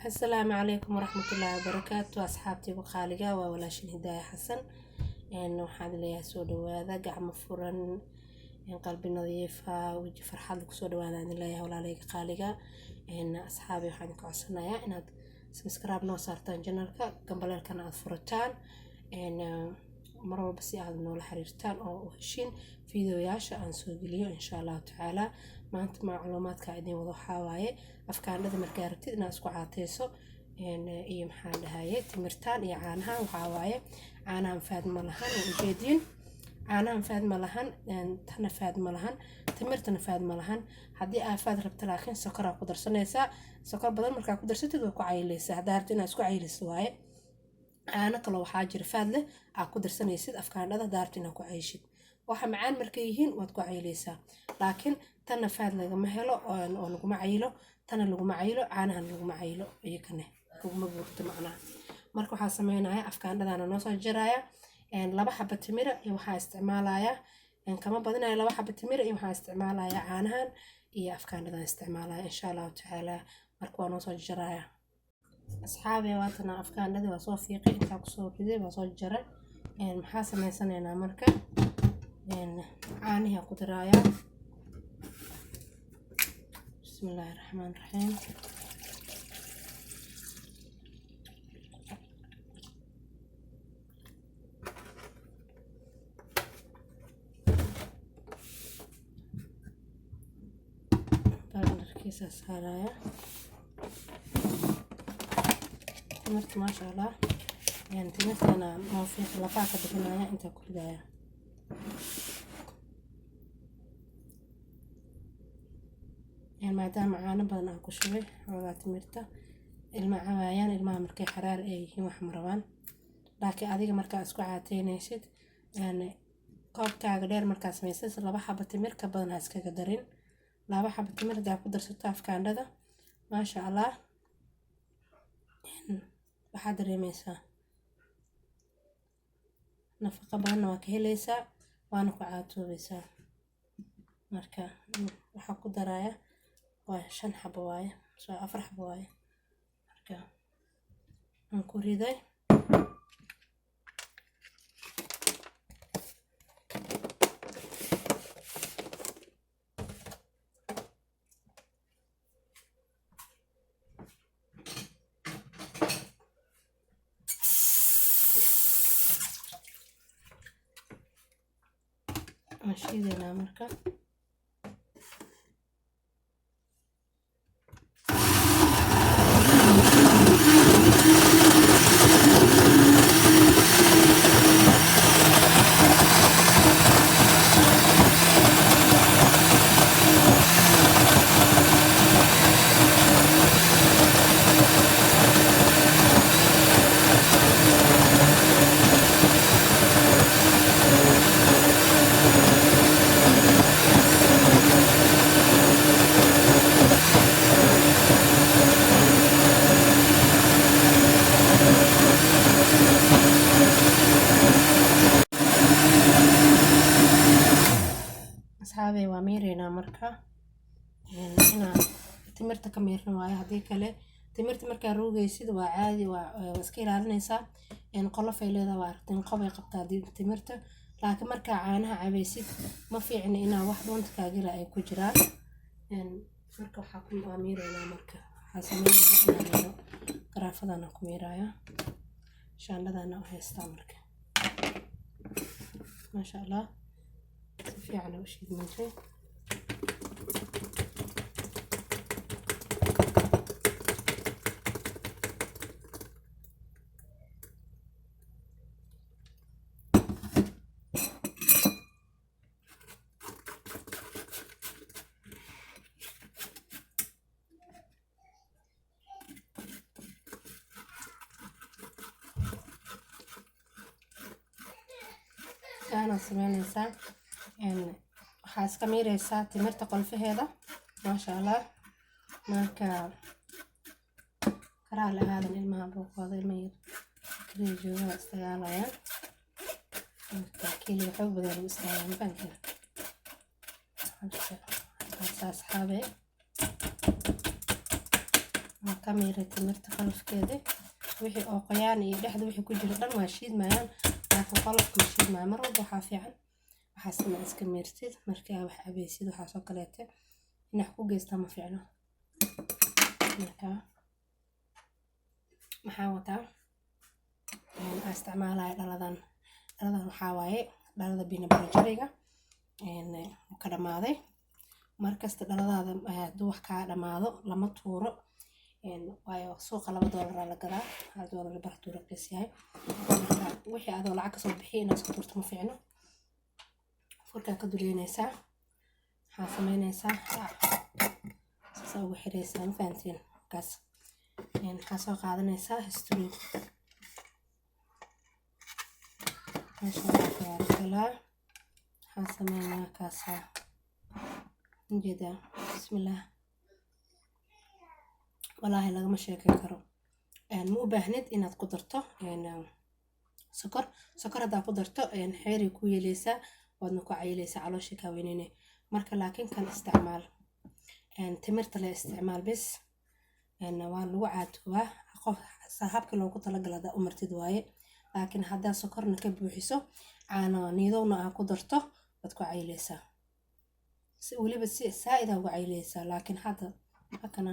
Asalaamu calaykum waraxmatullaahi wabarakaatu. Asxaabtii qaaliga, waa walaashin Hidaaya Xasan. Waxaan leeyahay soo dhawaada, gacmo furan, qalbi nadiifa, weji farxad kusoo dhawaada aan leeyahay, walaalayga qaaliga. Asxaabi, waxaan idinka codsanayaa inaad subscribe noo saartaan channelka, gambaleelkana aad furataan mar walba si aad noola xiriirtaan oo u heshiin fiidiyoyaasha aan soo geliyo, insha Allahu tacaala. Maanta macluumaadka idin wado waxaa waaye afkaandhada markaa rabtid inaad isku caateyso iyo maxaa dhahaye timirtaan iyo caanahan. Waxaa waaye caanahan fat ma lahan, waa ujeediin. Caanahan fat ma lahan, tana fat ma lahan, timirtana fat ma lahan. Haddii aa fat rabta laakiin sokoraa ku darsanaysaa. Sokor badan markaa ku darsatid waa ku cayileysaa. Haddaa rabtid inaad isku cayiliso waaye. Caano kaloo waxaa jira fat leh aa ku darsanaysid afkaandhada haddaa rabtid inaad ku cayishid. Waxa macaan markay yihiin waad ku cayileysaa, laakiin tanna fat lagama helo oo laguma cayilo, tana laguma cayilo, caanahan laguma cayilo, iyakane laguma buurto macnaha. Marka waxaa sameynaya afkaandhadana noo soo jaraya laba xaba timira iyo waxaa isticmaalaya, kama badinayo, laba xaba timira iyo waxaa isticmaalaya caanahan iyo afkaandhadan isticmaalaya, insha Allahu tacaala. Marka waa noo soo jaraya, asxaabe. Waatana afkaandhadii waa soo fiiqay, intaa kusoo riday, waa soo jaray. Maxaa sameysanaynaa marka? Caanihii ku darayaa. Bismillaahi raxmaan raxiim. Blenderkiisa saaraya timirta, maasha Allah. Timirtana noo fiiq, lafaha ka bixinaya, intaa ku ridaya. Maadaama caano badan aan ku shubay, xoogaa timirta ilma cabaayaan. Ilmaha markay xaraar ay yihiin wax ma rabaan, laakiin adiga markaa isku caateynaysid koobkaaga dheer markaa samaysid, laba xabo timir ka badan ha iskaga darin. Laba xabo timir hadaa ku darsato afkaandhada, maasha Allah, waxaad dareemeysaa nafaqo badanna waa ka heleysaa, waana ku caatoobaysaa. Marka waxaa ku daraya waa shan xabo waaye, soo afar xabo waaye. Marka aan ku riday. Waan shiidaynaa marka. Asxaabey, waa miireynaa marka. Inaan timirta ka miirno waayo. Haddii kale timirta markaa ruugaysid waa caadi, waa iska ilaalinaysaa. Qolofay leedahay, waa aragteen, qobay qabtaa timirta. Laakiin markaa caanaha cabaysid ma fiicna inaa wax dhuunta kaagala ay ku jiraan. Marka waxaa ku waa miireynaa. Marka waxaa sameynaya inaan miiro, garaafadana ku miiraya, shaandhadana u haystaa. Marka maasha Allah, si fiican u shiidmantay. Saanaad sameynaysaa. Waxaa iska miireysaa timirta qolfaheeda, maasha Allah. Marka karaal ahaadan ilmaha buuqooda, ilma yar kaliya joogaa isdagaalayaan. Marka keliya xoog badan lagu istaagaa mafahanteen. Marka asxaabe. Waa ka miiray timirta qolofkeedii. Wixii oo qoyaan iyo dhexda wixii ku jira dhan waa shiidmayaan, laakiin qolofka ma shiidmaayo. Mar walba waxaa fiican waxaas inaad iska miirtid markii aa wax cabaysid. Waxaasoo kaleete inax ku geystaa ma fiicno. Marka maxaa wataa aan isticmaalaya? Dhaladan, dhaladan waxaa waaye dhalada peanut butter jellyga ka dhamaaday. Markasta dhaladaada hadduu wax kaa dhamaado, lama tuuro, waayo suuqa $2 la gadaa, $1 bar hadduu raqiis yahay. Marka wixii adoo lacag kasoo bixiya inaad iska tuurto ma fiicno. Furkaa ka duleynaysaa, waxaa sameynaysaa saasaa ugu xiraysaa. Ma fahanteen? Markaas waxaa soo qaadanaysaa straw. Maasha Allah, tabaarakallah. Waxaa sameynaa kaasaa ujeedaa. Bismillah, walaahi lagama sheekeyn karo. Ma u baahnid inaad ku darto sokor. Sokor haddaa ku darto, xeeray ku yeeleysaa, waadna ku cayileysaa, caloosha kaa weyneyne. Marka laakiin kan isticmaal, timirta le isticmaal bis. Waa lagu caatoobaa qof habka loogu talagala haddaa u martid waaye, laakiin haddaa sokorna ka buuxiso, caano niidowna aa ku darto, waad ku cayileysaa, si weliba si saa-id aa uga cayileysaa. Laakiin hadda hakana,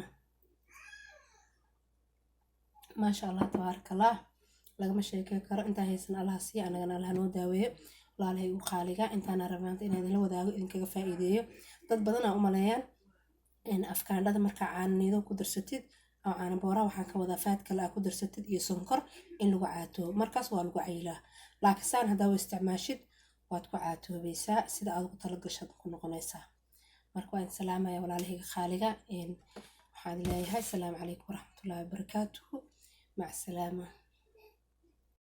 maasha Allah, tabaaraka Allah, lagama sheekey karo. Intaan haysan Allaha siiya, anagana Allaha noo daaweeyo. Walaalahay u qaaliga, intaana raba maanta inaan idinla wadaago, idinkaga faa'iideeyo. Dad badan aa u maleeyaan afkaandhada markaa caano niido ku darsatid oo caano booraha, waxaan ka wadaa fat kale aa ku darsatid iyo sonkor, in lagu caatoobo. Markaas waa lagu cayilaa, laakiin saan haddaa u isticmaashid, waad ku caatoobaysaa, sida aad ugu talagashaad ku noqonaysaa. Marka waan salaamaya walaalahayga qaaliga. Waxaan leeyahay asalaamu calaykum waraxmatullaahi wabarakaatuhu. Mac salaama.